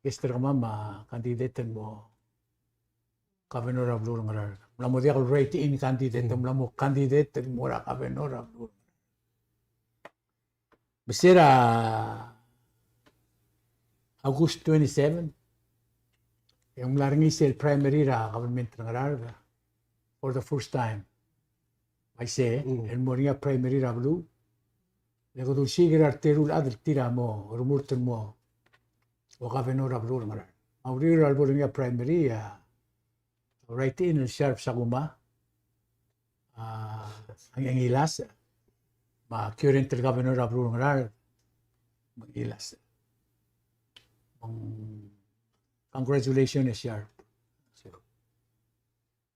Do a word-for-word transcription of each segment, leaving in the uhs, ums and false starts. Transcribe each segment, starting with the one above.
contest er kemam a candidate el mo governor er a beluu er a Ngaraard. Ng mla mo diak el write-in candidate, ng mla mo candidate el mo er a governor er a beluu er a Ngaraard. Me se er a August twenty-seven, e ng mla er ngii sel primary er a government er a Ngaraard for the first time. Aisei, el mo er ngii a primary er a beluu. Le kede osiik er a reteru el chad el tir a mo remurt el mo governor er a beluu er a Ngaraard. A uriul er a lebo er ngii a primary a write-in el Sharp Sakuma, a, Ngilasech, me a current el governor er a beluu er a Ngaraard, Ngilasech. Congratulations, Sharp.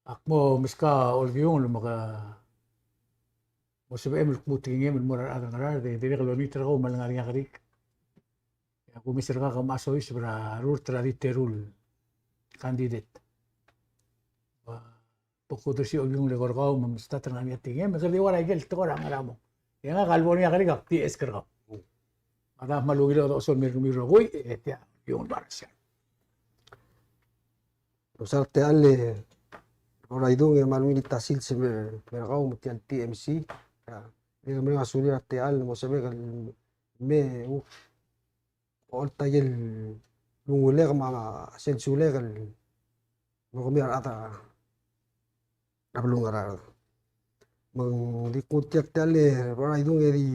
Ak mo meskau a olkiung el mo ke mo sebechem el kmu tekingem el mo er a rechad er a Ngaraard, e dirrek el olengit er kau me a lengar er ngii a kerik. E a kumes er ngak a mla soiseb er a rurt er a di teru el candidate. Ua, bo kudersii a olkiung el eko er kau me mesterir a ngar er ngii a tekingem, me kede ua er a ikel tekoi er a ngar er a mong. E ngak a lebo er ngii a kerik ak di ask er kau. Me a da kmal ungil el odechesuar el mer kemiu el rokui, e tia a olkiung el mo er a Sharp. Mesa er a techall el Rora Idung e kmal ungil el ta sils el mer kau me tia el T M C. A, e mereng a sulir a techall el mo sebechek el me, u, olta el lungulek me a sel sulek el mo kemiu a rechad er a beluu er a Ngaraard. Me ng di kuk tia el techall el Rora Idung e di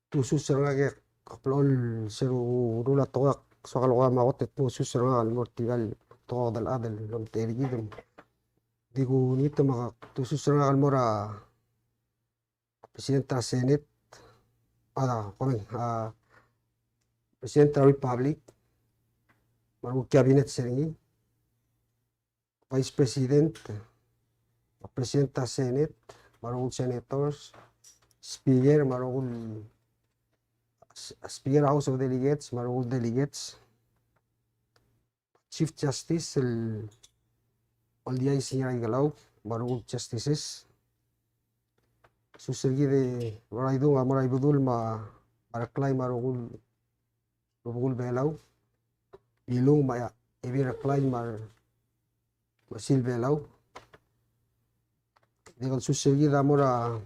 tusus er ngak e ak blechoel sel ureor a tekoi, ak soak el oba me a kot e tusus er ngak el mo er tirka el tekoi el chad el omtechei er kid. Di kuk ngii me ak tusus er ngak el mo er a President er a Senate, a, komeng, a, President er a Republic, me a rokui el cabinet er ngii, Vice President, President er a Senate, me a rokui el senators, Speaker, me a rokui el, Speaker er a House of Delegates, me a rokui el delegates, Chief Justice el Oldiais Ngiraikelau, me a rokui el justices. Sus er kid e Rora Idung a mo er a Ibedul me a Reklai me a rokui el rubekul Belau, Bilung me a Ebil Reklai me a Mesil Belau. Dirrek el sus er kid a mo er a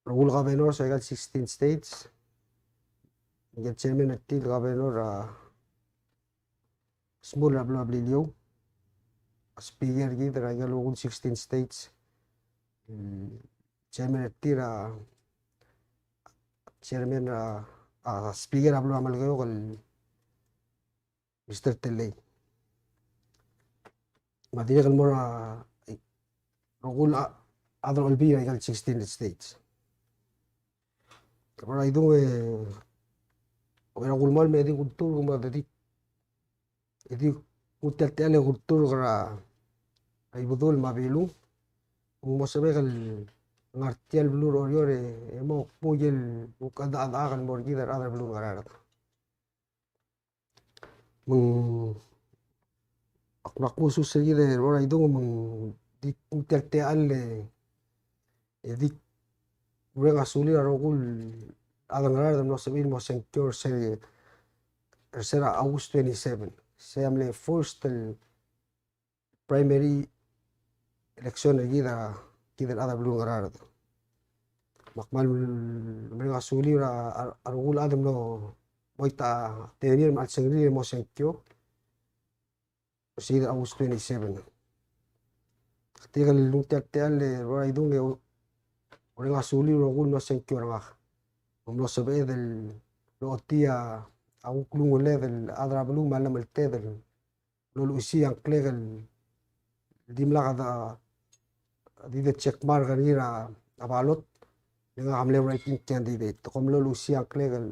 rokui el governors er aika el sixteen states. Ngike el chairman er tir el governor a Shmull er a beluu er a Beliliou. A speaker er kid er aika el rokui el sixteen states. Chairman er tir a, chairman er a, a, speaker er a beluu er a Melekeok el Mister Tellei. Me a dirrek el mo er a, e, rokui el, a, chad er a Olbiil er aika el sixteen states. Rora Idung e, e rokui el mo el me di kulturk me di, e di kuk tia el techall e kulturk er a Ibedul me a Bilung. Ng mo sebechek el ngar tia el beluu er Oreor e, e mo kmu el kuk chedechedechak el mo er kid a rechad er a beluu er a Ngaraard. Me ng, ak mla kmu sus er kid e Rora Idung me ng di kuk tia el techall e di kureng a sulir a rokui el chad er a Ngaraard el mlo sebechir el mo sengkio er se, er se er a August twenty-seven. Se a mle first el primary election er kid a, kid el chad er a beluu er a Ngaraard. Me ak kmal mereng a sulir a, a, a rokui el chad el mlo, mo ita a tenir me a chelsengrir el mo sengkio er se er a August twenty-seven. Tirke el nguu tia el techall e Rora Idung e mereng a sulir a rokui el mlo sengkio er ngak. Me ng mlo sebeched el ochotii a kuk lunguled el chad er a beluu me a llemelted el mlo luchesii a ngklek el dimlak a di de check mark er ngii er a ballot, le ngak a mle write-in candidate. Kom mlo luchesii a ngklek el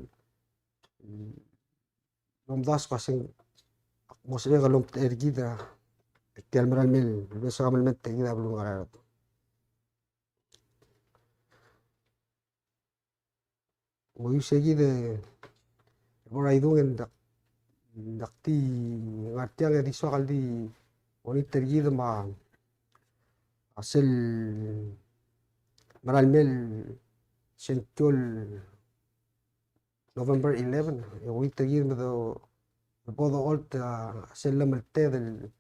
lomdasu a se ng mo sebechek el omtechei er kid er tia el merael mei el mesa ka melemengt er kid a beluu er a Ngaraard. Mo use kid e Rora Idung e ng dak, dak di ngar tiang e di soak el di olengit er kid me a sel merael mei el sengkio el November eleven, e uite kid me do, bo docholt a sel llemelted el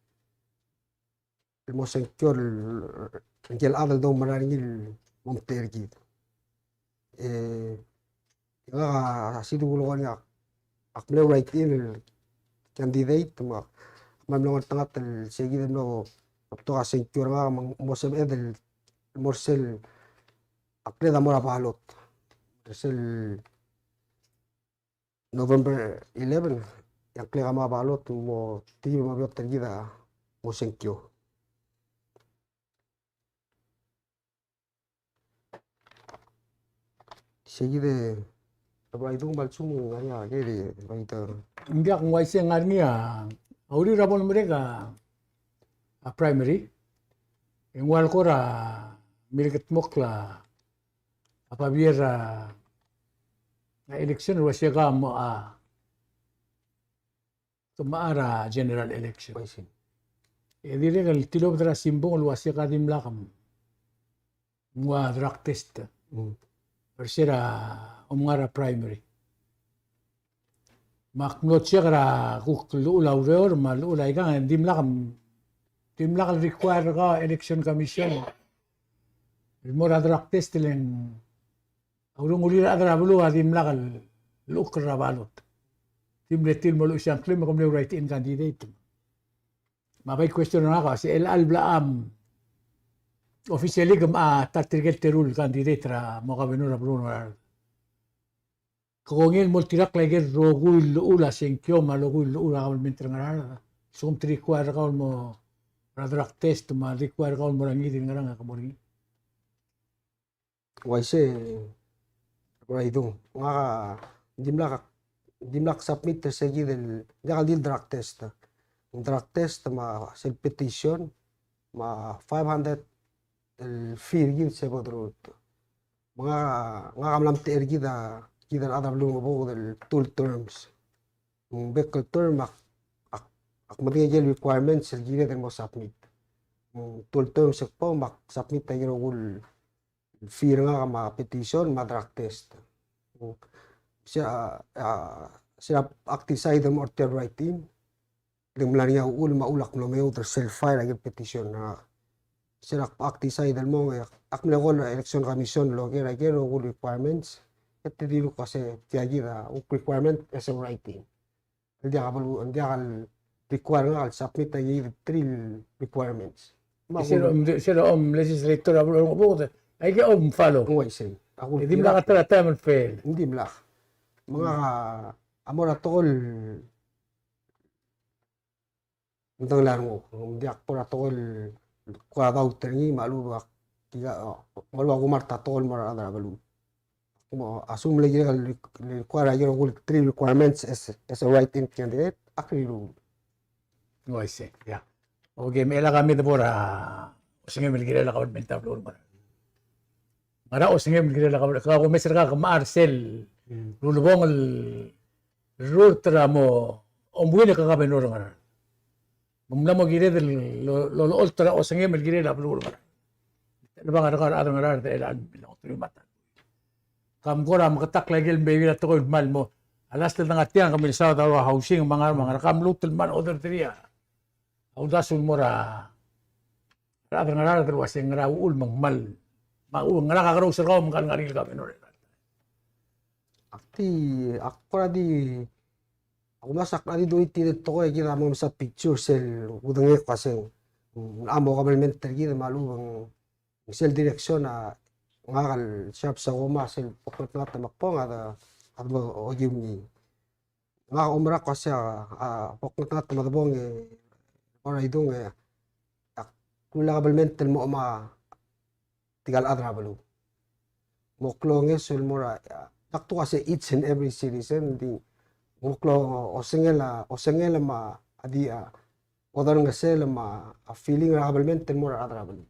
el mo sengkio el ngike el chad el doumera er ngii el mo omtechei er kid. E ngak a sidu el kulekoi ngak, ak mle write in el candidate me ak mle ngeltengat el se kid el mlo betok a sengkio er ngak me ng mo sebeched el mo er sel, ak mle da mo er a ballot er sel November eleven, e a ngklek a mo er a ballot el mo tir me a beot er kid a mo sengkio. Se kid e, Bai Dung, me a lsekum ng ngar er ngii a, ke di, Bai Dung. Ng diak, ng uaisei, ng ngar er ngii a, a uriul a bo lemerek a, a primary. E ng ua el kora milkedmokl a a babier a, a election el uase ke mo a, ke mo er a general election. Uaisei. E dirrek el tilobed er a simbung el uase ke dimlak mo ua drug test. Mm. Er se er a, om ngar er a primary. Me ak mlo check er a kuk llechul a ureor, me a llechul a ikang, e dimlak, dimlak el require er kau a election commission el mo er a drug test, le ng a urengulir a rechad er a beluu a dimlak el llechukl er a ballot. Di mle tir el mo luchesii a ngklem me ke mle write in candidate. Me a bai question er ngak a se el chelecha el bla, um, officially ke mo ta er tirke el teru el candidate er a mo governor er a beluu er a Ngaraard. Ke kongei el mo oltirakl aike el rokui el llechul a sengkio me a rokui el llechul a kabelment er a Ngaraard. Lsekum te require er kau el mo er a drug test me a require er kau el mo er a ngii di el ngerang e ke mo er ngii. Uaisei, Bai Dung. Ngak a dimlak, dimlak submit er se kid el, diak el di el drug test. Drug test me a sel petition me a five hundred el fee er kid se bo derurt. Me ngak a, ngak a mla omtechei er kid a, kid el chad er a beluu er a Ngebuked el two terms. Ng bek el term ak, ak, ak medengei aike el requirements el kired el mo submit. Ng two terms e kbo me ak submit aike el rokui el fee er ngak me a petition me a drug test. Se a, a, se a ak decide el mo er tia el write-in, le ng mla er ngii a uchul me a uchul ak mlo meoud er sel file aike el petition er ngak. Se er a ak decide el mong e ak mle call er a Election Commission el oker aike el rokui el requirements, e te di kuk uase tia kid a kuk requirement er sel write-in. Ng diak a beluu, ng diak el require er ngak el submit aike el three requirements. Me a sel, uchul, om, sel om legislator er a beluu er a Ngebuked, aike a om follow. Ng uaisei. E dimlak a ta er a taem el fail. Ng dimlak. Me ngak a mo er a tekoi el, ng di ngar er ngii, ng diak bo er a tekoi el kora doubt er ngii me a lechub ak kika, me a lechub a kumar ta tekoi el mo er a rechad er a beluu. Mo assume le kirek el require aike el rokui el three requirements as, as a write-in candidate, ak riruul. Oh, I see. Yeah. Okay, me chelecha me de bo er a osengem el kirel a kabelment er a beluu er a Ngaraard. Ngera osengem el kirel a kabelment, ke kumes er kau, ke mechar sel ulebongel el rurt er a mo, om win e ke governor er a Ngaraard. Me ng mla mo kired el lo, lo, lolecholt er a osengem el kirel a beluu er a Ngaraard. Chelebangel er kau er a rechad er a Ngaraard er chelechang el mle ongeteruich me a ta. Ke mkora meketakl aike el bebil a tekoi el kmal mo. A last el dengar tiang ke milsaod a ua housing me a ngar, me a ngar, ke mluut el kmal oderderii a uldasu el mo er a rechad er a Ngaraard el uase ngera uchul me ng kmal, me a uchul, ngera kakerous er kau me ke ngar er ngii el governor. Ak di, ak kora di, ak kumes, ak di dulii tia el tekoi e kid a mo mesa picture sel kudengei el kmo se ng, ng mo government er kid me a lechub e ng sel direction a ngak el Sharp Sakuma sel bo kngeltengat me ak bong a de, a de okiu ngii. Ngak a oumera el kmo se a, a, bo kngeltengat me a de bong e, bo er a idung e, ak rullii a kabelment el mo omes a tirka el chad er a beluu. Mo klou a ngeso el mo er a, a, ak tuk a se each and every citizen, di mo klou a osengel a, osengel me a di a, oderengesel me a feeling er a kabelment el mo er a rechad er a beluu.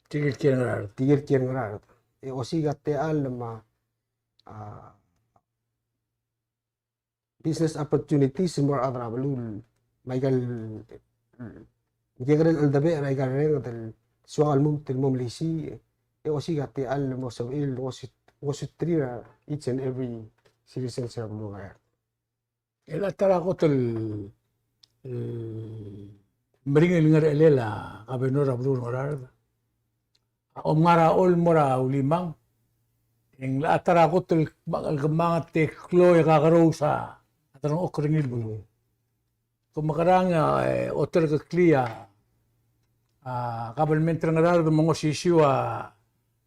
Tirke el kiei er a Ngaraard. Tirke el kiei er a Ngaraard. E osiik a techall me a, a, business opportunities el mo er a rechad er a beluu, me aika el, kekerei el cheldebechel er aika el renged el soak el lmuut el mo melisiich, e osiik a techall el mo sebechir el ngosuterir a each and every citizens er a beluu er a Ngaraard. E le a ta er a kot el, el meringel el ngerechelel a governor er a beluu er a Ngaraard a omngar a Choll el mo er a Ulimang, e ng locha ta er a kot el kemang, el kemanget e klou e kakerous a delengchokl er ngii el beluu. Ke mekerang e, oterekeklii a, a government er a Ngaraard me ng osisiu a,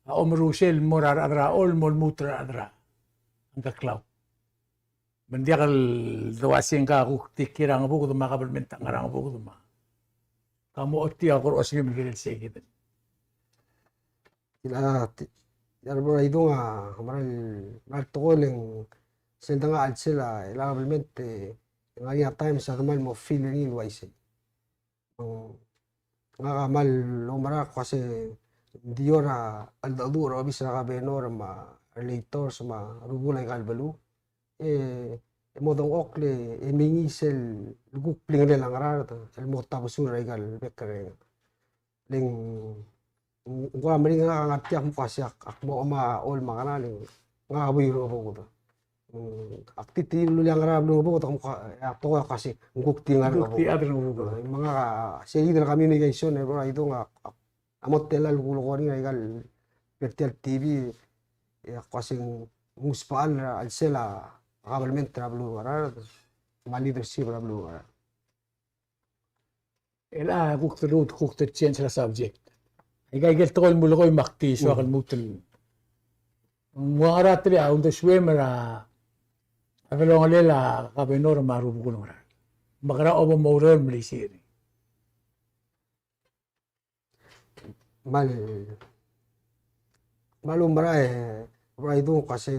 a omerusel el mo er a rechad er a Choll el mo lmuut er a rechad er a Ngkeklau. Me ng diak el dua se ng ka kuk di kiei er a Ngebuked me a government a ngar er a Ngebuked me a. Ka mo ochotii a kora osengem el kirel sei kid. Tia, tia er a bo er a idung a mera el, mera el tekoi el ng sel dengar a chelsel a, el a government e, ng ngar er ngii a times a kmal mo feel er ngii el uaisei. Ng, ngak a kmal oumera el kmo se ng di ua cheldecheduch er a obis er a governor me a legislators me a rubekul aika el beluu. E, e mo dengchokl e mengiis el kuk blingelel a Ngaraard el mo tabesul er aika el bek el reng. Le ng, ng kora meringel ngak a ngar tia el kmo ua se ak, ak mo omechar a Choll me a Ngaraard, le ng ngak a buil er a Ngebuked. Mm, ak di tir el rullii a Ngaraard el beluu er a Ngebuked, ak mo, ak tekoi a kmo se ng kuk di ngar er a Ngebuked. Kuk di chad er a Ngebuked. Me ngak a, sei kid el communication e bo er a idung a, a, a mo tela el kulekoi er ngii er aika el, er tia el T V, e ak kmo se ng usbechall er a chelsel a government er a beluu er a Ngaraard, me a leadership er a beluu er a Ngaraard. E le a kuk te lmuut, kuk te change er a subject. Aika, aike el tekoi el mulekoi me ak di soak el lmuut el. Ng ua ngera tia a uldesuem er a delongelel a governor me a rubekul er a Ngaraard. Me kora obo mo oureor el melisiich er ngii. Kmal, kmal oumera e, bo er a idung a kmo se,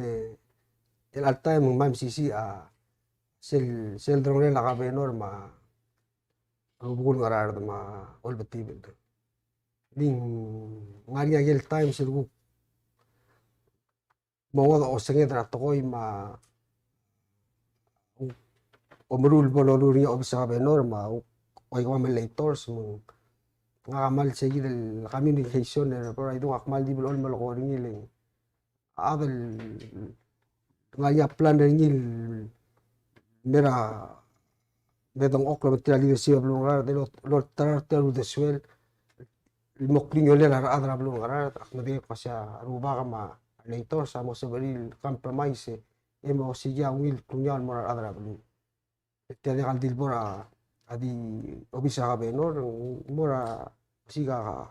el all time ng kmal mesisiich a, sel, sel delongelel a governor me a rubekul er a Ngaraard me a Olbiil. Ng di ngar er ngii a ikel times el kuk mo ngodech a osenged er a tekoi me a omeruul el bo loluu er ngii a obis er a governor me a ua ikang me a legislators me ng, ngak a kmal sei kid el communication e bo er a idung ak kmal di blechoel el melekoi er ngii le ng a chad el ngar er ngii a plan er ngii el mera, me dengchokl el mo er tir a leadership er a beluu er a Ngaraard el olterau er tir a uldesuel el mo klungiolel a rechad er a beluu er a Ngaraard. Ak medengei el kmo se a rubak me a legislators a mo sebechir el compromise e mo osiik a ungil klungiaol el mo er a rechad er a beluu. E tia diak el di le bo er a, a di obis er a governor, ng mo er a osiik a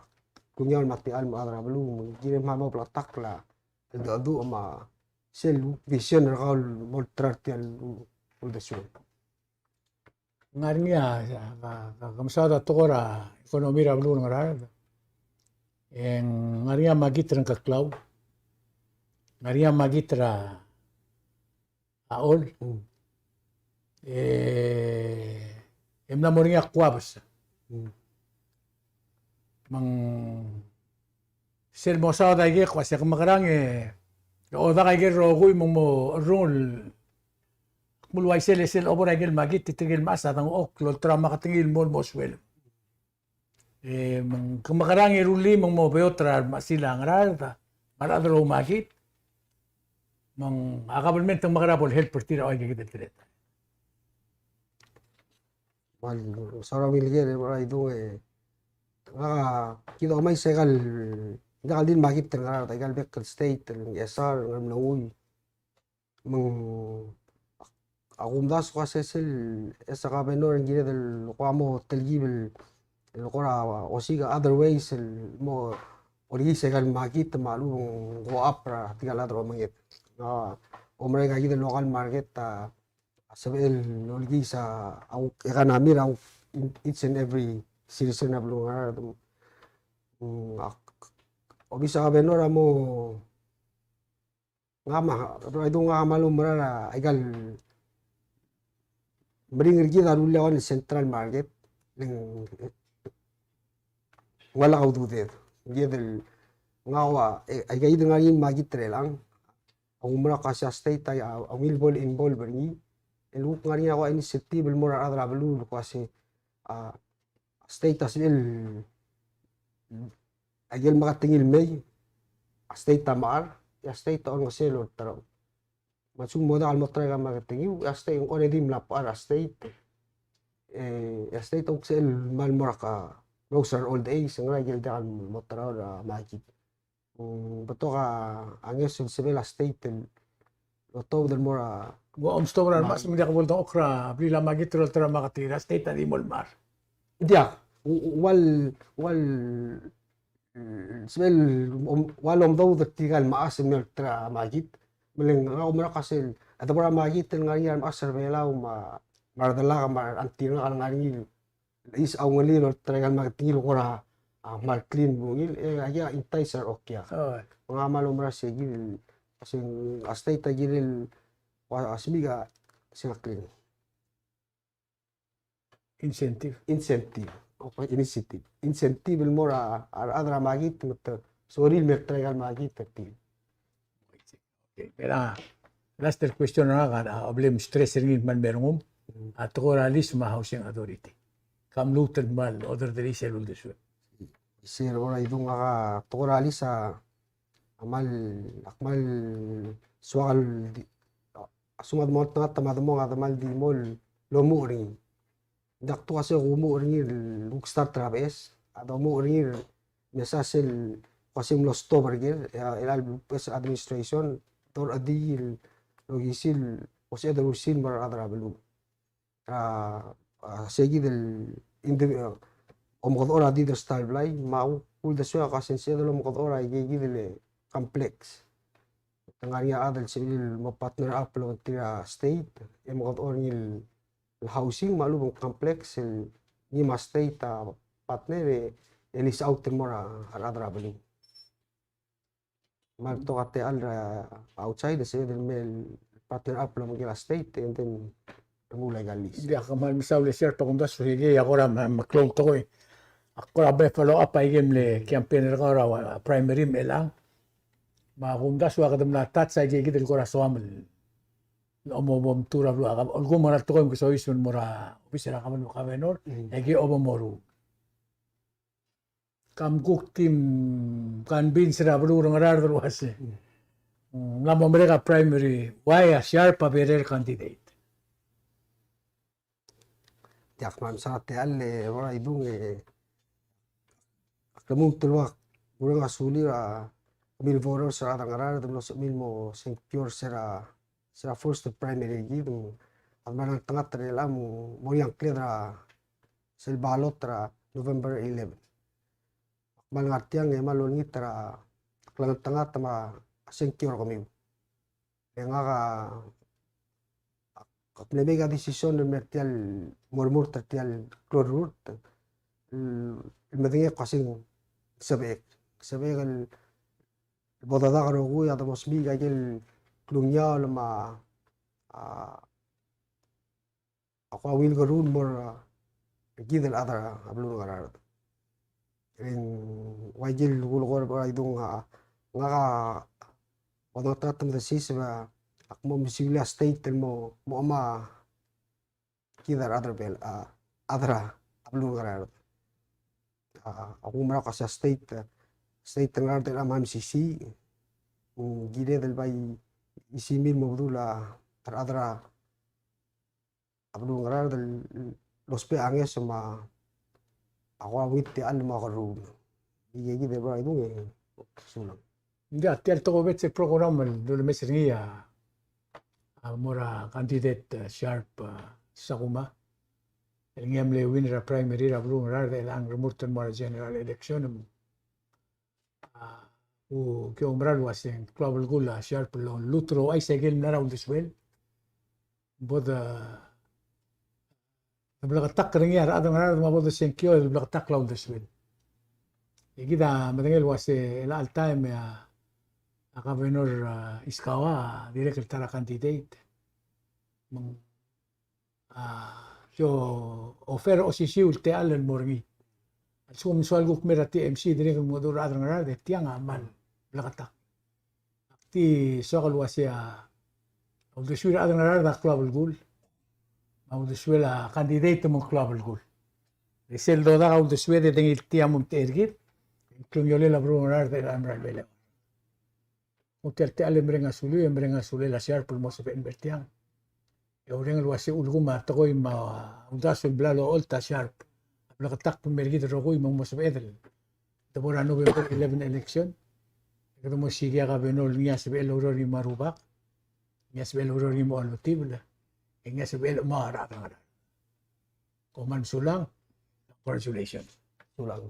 klungiaol me a techall me a rechad er a beluu, me ng kirem el mo bleketakl a cheldecheduch me a sel vision er kau el mo olterau er tia el uldesuel. Ng ngar er ngii a, a, a, a, ke mesaod a tekoi er a economy er a beluu er a Ngaraard. E ng ngar er ngii a makit er a Ngkeklau. Ng ngar er ngii a makit er a a Choll. Mm. E, e mla mo er ngii a kuabes. Mm. Me ng sel mo saod aike el kmo se ke mekerang e, e odak aike el rokui me ng mo cherrungel. Ak mle uaisei e sel obo er aike el makit, tirke el mechas a dengchokl el olterau a marketing el mo, mo sueleb. E, me ng ke mekerang e rullii me ng mo beot er a remechesil a Ngaraard, me a rechad el oumakit, me ng a government a mekera bo le help er tir a ua ikakid el teletael. Well, mesaul er a ungil ker, e bo er a idung e, ngak a kid a omais aika el, diak el di el makit er a Ngaraard, aika el bek el state, el Ngchesar, Ngeremlengui. Me ng, a kumdasu el kmo se sel, e se a governor a kired el kora mo telkib el, el kora osiik a other ways el mo olekiis aika el makit me a lechub e ng go up er tirka el chad el omenged. A, oumera ikakid el local market a, a sebechel el olekiis a, a economy er a, each and every citizen er a beluu er a Ngaraard. Mm, a, obis er a governor a mo Ngak me, a, I think ngak a kmal oumera er aika el meringel er kid a rullii a one central market, le ng, ng ua lak a ududed. Kid el, ngak a ua, e, aika kid el ngar er ngii el makit er chelechang, a oumera el kmo se a state a, a ungil bo le involve er ngii, el kuk ngar er ngii a ua initiative el mo er a rechad er a beluu el kmo se, a, state a sebechel, aike el meketengel mei, a state a mechar, e a state a olengeseu el olterau. Me a lsekum mo diak el mo try a marketing er ngii, a state, ng kora di mla pechar a state. E, a state a kuk sebechel el kmal mo er a ka, mo er a old age, ngera ikel diak el mo try er a makit. Mm, betok a ngeso el sebechel a state el otobed el mo er a. Ng omestobed er a rechad me ng diak bo ledengchokl er a blil a makit el olterau a makit er a state a di mo el mechar. Diak, u-, u-, ua el, ua el, mm, sebechel, om-, ua el omdobed er tirka el mechas el mei olterau a makit. Me le ng oumera el kmo sel, a debo er a makit el ngar er ngii a remechas er a Belau me a, me a redelak me a redelak el ngar er ngii el chais a ungil el olterau a makit el kora, a, kmal clean el ungil, e, a, ia, entice er a okiak. Oi. Me ng kmal oumera se kid el, se a state a kirel, ua, a semiik a, se a clean. Incentive. Incentive. Okay, initiative. Incentive el mo er a, a, a rechad er a makit, me te, sorir el me olterau a makit, te. Okay, me a last el question er ngak a, a, a bla el stress er ngii el kmal mei er ngum, a tekoi er a lease me a housing authority. Kam lmuut el kmal order er sel uldesuek. Sel Boraidung, a tekoi er a lease a, a kmal, a kmal soak el di, a, a lsekum a demo er a ngeltengat me a demo, a de kmal di mo lomuchel er ngii. Ng diak, te kuk se kumuchel er ngii el kuk start er a beches, a domuchel er ngii el mesa sel kuk se mlo stop er ker, e, el, el beches administration, dor a di el, lokisil, kuk se de rusil mo er a rechad er a beluu. A, a, se kid el, indi-, a, omekedechor a di el style blai, me a kuk uldesuek a kuk se de omekedechor a ike kid el complex. Te ngar er ngii a chad el sebechir el mo partner up el obengterir a state, e omekedechor er ngii el housing me a lechub e ng complex el ngii me a state a partner e, e lease out el mo er a rechad er a beluu. Me a betok a techall er a outside, e sebeched el mei el partner up el obengkel a state, and then remuul aika el lease. Diak, kmal mesaul e Sharp, a kumdasu e ikei a kora me, meklou el tekoi. A kora bo follow up a ikel mle campaign er kau er a primary me a chelechang. Me a kumdasu a kede mla touch a ikei kid el kora soam el Omo, omo, omo, tir a beluu a, a lsekum ng ngar er a tekoi me ke soiseb el mo er a obis er a governor, governor, e ke obo moruul. Kam kuk di convince er a beluu er a Ngaraard el uase ng mla mo merek a primary, why a Sharp a better candidate? Diak, me a msa a techall e Boraidung e, ak lmuut el ua kureng a sulir a kemiu el voters er a rechad er a Ngaraard el mlo sebechemiu el mo sengkio er se er a, se er a first primary er kid, me a de mla er a ngeltengat er chelechang me ng mo er ngii a ngkled er a sel ballot er a November eleven. Ak kmal ngar tiang e kmal olengit er a klengeltengat me a sengkio er kemiu. E ngak a, ak mle make a decision el mer tia el mo remurt er tia el klou el rurt el, el medengei el kmo se ng sebechek, sebechek el bo dedak el rokui a de mo smiik a ikel klungiaol me a, a, a kuk ua ungil kerruul el mo er a, a, kid el chad er a beluu er a Ngaraard. E ng ua ikel kulekoi er a Boraidung a, ngak a, ua ngeltengat me desiseb a, ak mo mesiulii a state el mo, mo omechar a kid a rechad er a Bel-, a, chad er a beluu er a Ngaraard. A, a kumerang el kmo se a state, state er a Ngaraard a mla mesisiich, ng kired el bai, isei el mo bedul a rechad er a beluu er a Ngaraard el lousbech a ngeso me a kora ungil techall me a kerruul. Ikei kid e Boraidung e, sulang. Ng diak, tia el tokubets el program el domes er ngii a, a mo er a candidate, a, Sharp, a, Sakuma. El ngii a mle win er a primary er a beluu er a Ngaraard e chelechang remurt el mo er a general election. A, u, ki oumera el uase ng klou a belkul a Sharp el lolluut er a uaisei el mla er a uldesuel. Bo de, de bleketakl er ngii a rechad er a Ngaraard me a bo de sengkio el bleketakl a uldesuel. E kid a medengei el uase chelecha el taem e a, a governor, a, Iskawa a dirrek el ta er a candidate. Me ng, a, di offer er a osisiu el techall el mo er ngii. A lsekum ng soal kuk mei er a T M C, dirrek el mo dmu er a rechad er a Ngaraard e tiang a kmal bleketakl. Ak di soak el uase a uldesuir a rechad er a Ngaraard a klou a belkul. Me a uldesuel a candidate me ng klou a belkul. E sel dodak a uldesued e de ngii el tia el mo omtechei er kid, e ng klungiolel a beluu er a Ngaraard er a mera el beluu. Mo tia el techall e mereng a sulel, e mereng a sulel a Sharp el mo sebechel el mer tiang. E oureng el uase ulekum a tekoi me a uldasu el bla locholt a Sharp a bleketakl el mer kid el rokui me ng mo sebeched el debo er a November eleven election. E kede mo osiik a governor el ngii a sebechel el oureor er ngii me a rubak, ngii a sebechel el oureor er ngii me a oltibel, e ngii a sebechel el mo er a ngerang. Kom kmal mesulang. Congratulations. Sulang.